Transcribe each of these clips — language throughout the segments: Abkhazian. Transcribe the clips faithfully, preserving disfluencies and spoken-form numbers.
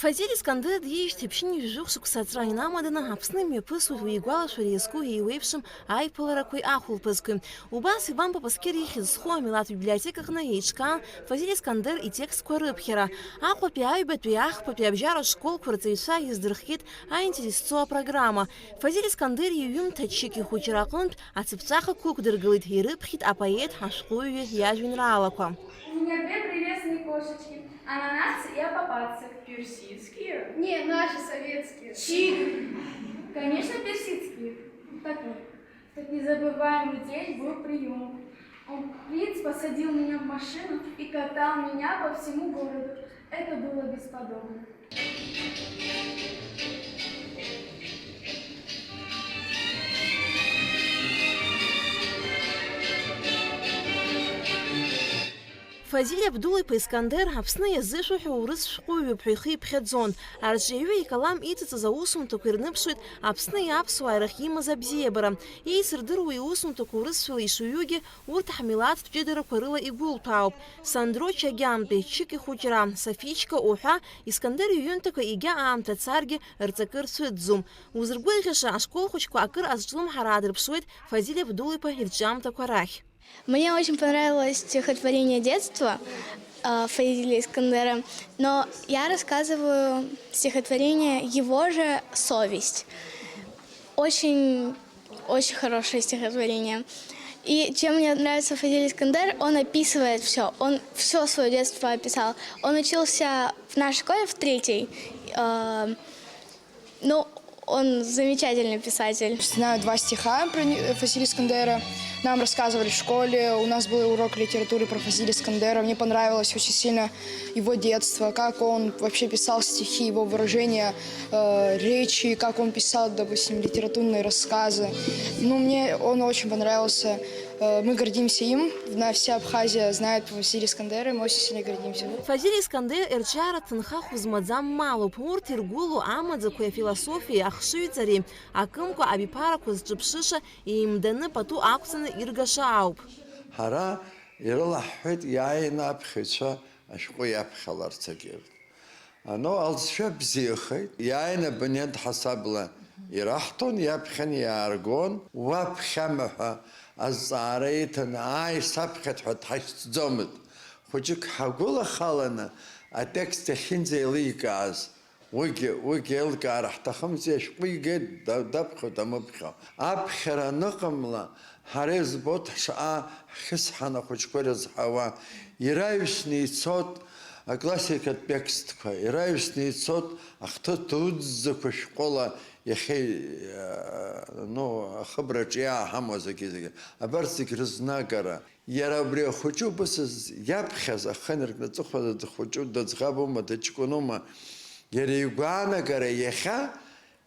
Фазиль Искандер диижьҭеи ԥшьынҩажәи жәохә шықәса аҵра инамаданы Аԥсны имҩаԥысуеит уи игәалашәара иазку еиуеиԥшым аиԥыларақәеи ахәылԥазқәеи. Убас Иван Папаскер ихьӡ зху амилаҭтә библиотекаҟны еиҿкаан Фазиль Искандер итекстқәа рыԥхьара. Аҟәатәи, аҩбатәи, ахԥатәи абжьаратә школқәа рҵаҩцәа иаздырххьеит аинтерес зцу апрограмма. Фазиль Искандер иҩымҭа Чики хәыҷра аҟынтә ацыԥҵәахақәа ықәдыргылеит, ирыԥхьеит апоет ашәҟәыҩҩы иажәеинраалақәа. У меня две прелестные кошечки, ананасы и апапатцы. Персидские? Не, наши советские. Чьи? Конечно, персидские. Так вот, в тот незабываемый день был приём. Он, принц посадил меня в машину и катал меня по всему городу. Это было бесподобно. Фазиль Абдул-иԥа Искандер Аԥсны иазышәа ҳәа урыс шәҟәыҩҩуп ҳәа ихы иԥхьаӡон. Арҿиаҩы икалам иҵыҵыз аусумҭақәа ирныԥшуеит Аԥсны аԥсуаа рахь имаз абзиабара. Еицырдыруа иусумҭақәа урысшәала ишыҩугьы, урҭ ҳмилаҭтә ҷыдарақәа рыла игәылҭәаауп. Сандро Чагьантәи, Чики хәыҷра, Сафичка уҳәа, Искандер иҩымҭақәа егьа аамҭа царгьы рҵакы рцәыӡӡом. Узыргәырӷьаша ашкол хәыҷқәа акыр азҿлымҳара аадырԥшуеит Фазиль Абдул-иԥа ирҿиамҭақәа рахь. Мне очень понравилось стихотворение детства, а, Фазиля Искандера, но я рассказываю стихотворение его же «Совесть». Очень, очень хорошее стихотворение. И чем мне нравится Фазиль Искандер, он описывает все. Он все свое детство описал. Он учился в нашей школе в третьей. А, ну, он замечательный писатель. Знаю два стиха про не-, Фазиля Искандера. Нам рассказывали в школе, у нас был урок литературы про Фазиля Искандера. Мне понравилось очень сильно его детство, как он вообще писал стихи, его выражение, э, речи, как он писал, допустим, литературные рассказы. Ну, мне он очень понравился. Э, мы гордимся им. На вся Абхазия знает Фазиль Искандера, и мы очень сильно гордимся. Фазиль Искандер ирҿиара ҭынха хәы змаӡам малуп. Урҭ иргәылоу амаӡақәеи афилософиеи ахшыҩҵареи акымкәа абиԥарақәа зҿыԥшыша еимданы пату ақәҵаны иргаша ауп. Ҳара ирылаҳҳәеит иааины аԥхьаҩцәа ашәҟәы иаԥхьаларц егьырҭ. Ано алҵшәа бзиахеит, иааины абонент ҳасабла ираҳҭон, иаԥхьаны иааргон, уаԥхьама ҳәа азҵаара иҭан, ааи, саԥхьеит ҳәа дҳашьҭӡомызт. Хәыҷык ҳагәылахаланы атекст иахьынӡеиликааз, уигьы, уигьы еилкаара ҳҭахымзи, ашәҟәы игеит, да-, даԥхьо, дамыԥхьо. Аԥхьара аныҟамла, ҳара избоит ҳшаҟа ҳхьысҳан ахәыҷқәа ирызҳауа. Ираҩсны ицот аклассикатә текстқәа, ираҩсны ицот ахҭы дуӡӡақәа шәҟәыла иахьа, ну, ахыбраҿы иааҳамоу зегьы-зегьы. Абарҭ зегь рызнагара. Иара убри ахәыҷы убыс з-, иаԥхьаз, ахы инаркны аҵыхәа дхәыҷу, дыӡӷабума, дыҷкәынума, иара игәаанагара иахьа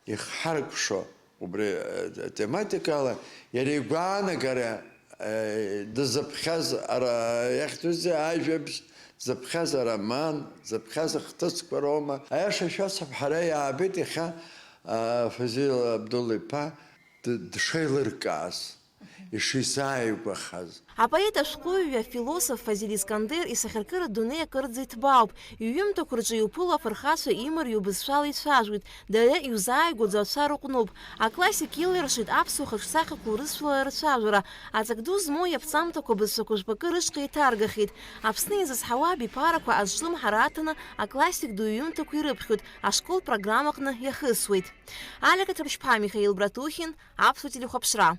ихҳаркәшо убри, э, тематикала, иара игәаанагара, э, дызыԥхьаз ара, иахьӡузеи, ажәабжь, дзыԥхьаз ароман, дзыԥхьаз ахҭысқәа роума. Аиаша шәасҳәап, ҳара иаабеит иахьа, а, Фазил Абдул-иԥа д-, дшеилыркааз, ишизааигәахаз. Апоет ашәҟәыҩҩы, афилософ Фазиль Искандер исахьаркыратә дунеи акырӡа иҭбаауп. Иҩымҭақәа рҿы иуԥыло афырхацәа имариоу бызшәала ицәажәоит, дара иузааигәаӡоу ацәа рыҟәнуп. Аклассик илиршеит аԥсуа хаҿсахьақәа урысшәала рцәажәара. Аҵак ду змоу иаԥҵамҭақәа бызшәақәа жәпакы рышҟа еиҭаргахьеит. Аԥсны изызҳауа абиԥарақәа азҿлымҳара аҭаны аклассик ду иҩымҭақәа ирыԥхьоит, ашкол программаҟны иахысуеит. Алика Ҭарԥшьԥҳа, Михаил Братухин, Аԥсуа телехәаԥшра.